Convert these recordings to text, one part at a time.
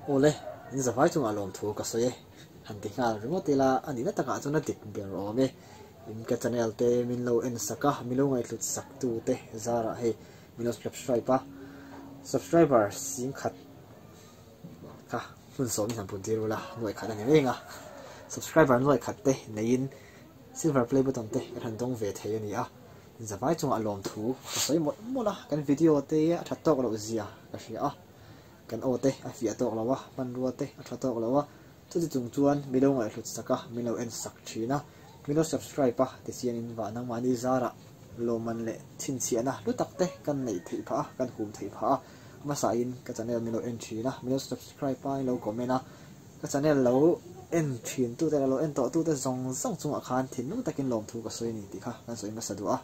Aw le, in zavai chungah lawmthu ka sawi e. Han ti nghal ringawt ila a nihna takah chuan a dik ber awm e. In ka channel te min lo en sak a, min lo ngaihhlut sak tu te zarah hei min lo subscribe a, subscriber singkhat kha hmun sawmin han pun tir ula nuaih khat a ni reng a, subscriber nuaih khat te neiin silver play button te kan han dawng ve thei a ni a, in zavai chungah lawmthu ka sawi mawlh mawlh a, kan video te a tha tawk loh zia ka hria a. Kan aw te a fiah tawk lo a, hmanrua te a tha tawk lo a, chuti chung chuan mi lo ngaihhlut sak a, min lo en sak thin a, min lo subscribe a, tichianin vah nangmahni zarah lawmman leh chhinchhiahna hlu tak te kan neih theih phah a, kan hum theih phah a, hmasain ka channel min lo en thin a, min lo subscribe a, min lo comment a, Ka channel lo en thin tute leh lo en tawh tute zawng zawng chungah khan thinlung takin lawmthu ka sawi a ni tih kha kan sawi hmasa duh a.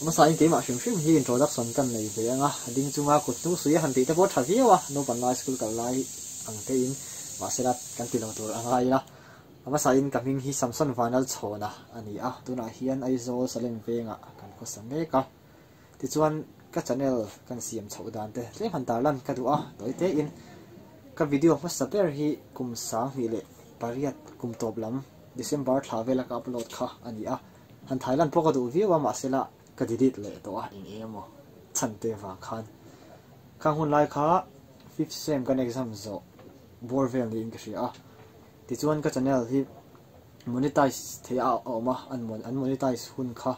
Hmasa in keimah hrim hrim hi introduction kan nei ve ang a, ding chunga kut hnung suih a han tih te pawh tha viau a, naupan lai school kal lai ang te in mahsela kan ti lo tur a ngai a. Hmasa in ka hming hi Samson Vanlalchhawna a ni a, tunah hian Aizawl Salem vengah kan khawsa mek a. Tichuan ka channel kan siam chhoh dan te tlem han tarlan ka duh a, tawi te in ka video hmasa ber hi kum 2008 kum tawp lam December thla vela ka upload kha a ni a, han thailan pawh ka duh viau a mahsela ka delete leh tawh a eng eng emaw chhan te vang khan khang hun lai kha fifth sem kan exam zawh bawr vel niin ka hria a, tichuan ka channel hi monetize theih a awm a an monetize hun kha.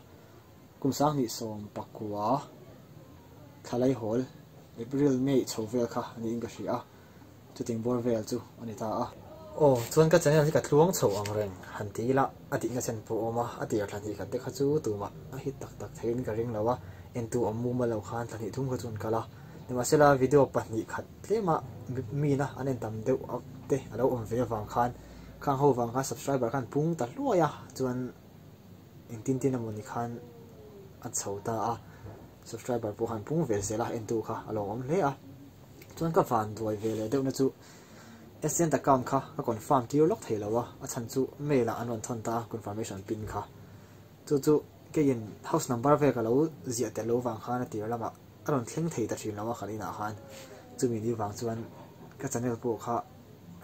Kum 2019 thlalai hawl April, May chho vel kha a niin ka hria a, chuting bawr vel chu a ni ta a. Aw, chuan ka channel hi ka tluang chho ang reng han ti ila, a dikna chen pawh a awm a, a tir thla hnih khat te kha chu tumah a hit tak tak theiin ka ring lo a, entu awm mumal lo khan thla hnih thum kha chu an kal a. Nimahsela video pahnih khat tlema mina an en tam deuh te a lo awm ve avang khan khang ho vang khan subscriber khan pung ta hluai a, chuan Engtin tin emawni khan a chho ta a, subscriber pawh khan pung ve zel a, entu kha a lo awm hle a. Chuan ka van duai ve leh deuhna chu Ascent account kha ka confirm tir lawk thei lo a, a chhan chu mail ah an rawn thawn ta a confirmation pin kha. Chu chu keiin house number vel ka lo ziah tel lo vang khan a tir lamah a rawn thleng thei ta thin lo a kan inah khan. Chumi ni vang chuan ka channel pawh kha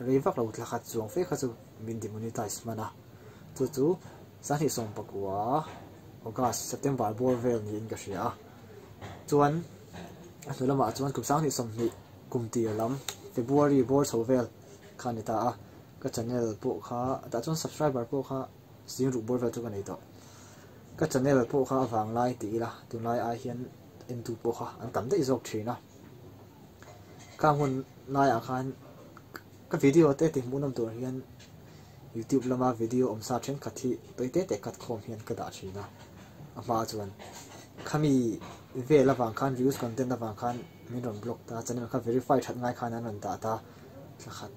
rei vak lo thla khat chuang fe kha chu min demonetize hman a. Chu chu 2019 August, September bawr vel niin ka hria a. Chuan a hnu lamah chuan kum 2020 kum tir lam February bawr chho vel kha a ni ta a. Ka channel pawh kha tah chuan subscriber pawh kha zing ruk bawr vel chu ka nei tawh. Ka channel pawh kha a vang lai ti ila tunlai ai hian entu pawh kha an tam daih zawk thin a. Khang hun laiah khan ka video te tih hmuhnawm tur hian YouTube lama video awm sa thenkhat hi tawi te te cut khawm hian ka dah thin a, a hma chuan khami vel avang khan views content avang khan min rawn block ta, channel kha verify that ngai khan an rawn dah ta, thla khat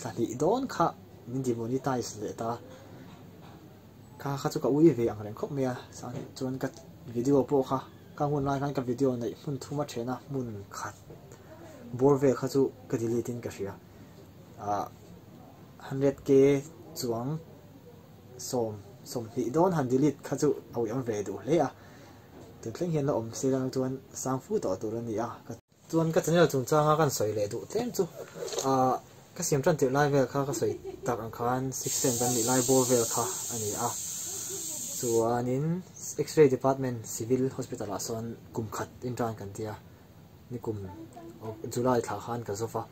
thla hnih dawn kha min demonetize leh ta, kha kha chu ka ui ve ang reng khawp mai a, sanghi chuan ka video pawh kha ka hun lai khan ka video neih hmun thum a then a, hmun khat bawr vel kha chu ka delete in ka hria ah. 100k chuang sawm sawmhnih dawn han delete kha chu a uiawm ve duh hle a, tun thleng hian la awm se lang chuan sang fu tawh tur a ni a. Chuan ka channel chungchanga kan sawi leh duh tlem chu ah ka siam tan tirh lai vel kha ka sawi tak ang khan six sem kan nih lai bawr vel kha a ni a, chuanin x-ray department civil hospital ah sawn kum khat intern kan ti a. Nikum July thla khan ka zawp a,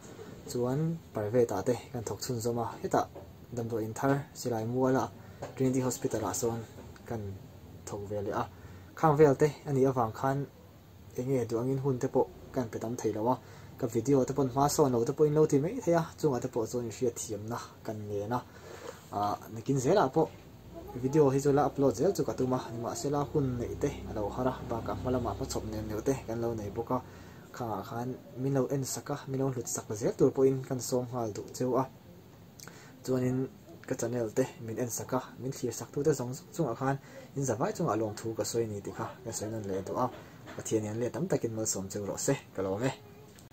chuan private ah te kan thawk chhunzawm a, hetah damdawi in thar silai mual a Trinity Hospital ah sawn kan thawk ve leh a, khang vel te a nih avang khan eng nge duh angin hun te pawh kan pe tam thei lo a, ka video te pawn hma sawn lo te pawhin lo ti mai thei a, chungah te pawh chuan inhriat thiamna kan ngen a, ah nakin zelah pawh. Video hi chu la upload zel chu ka tum a, nimahsela hun neih te a lo har a, bakah hma lamah hmachhawp neuh neuh te kan lo nei bawk a, khangah khan min lo en sak a, min lo hlut sak zel tur pawhin kan sawm nghal duh cheu a. Chuanin ka channel te min en sak a, min thlir sak tute zawng zawng chungah khan in zavai chungah lawmthu ka sawi a ni tih kha ka sawi nawn leh duh a, Pathian hian leh tam takin malsawm cheu rawh se, ka lawm e.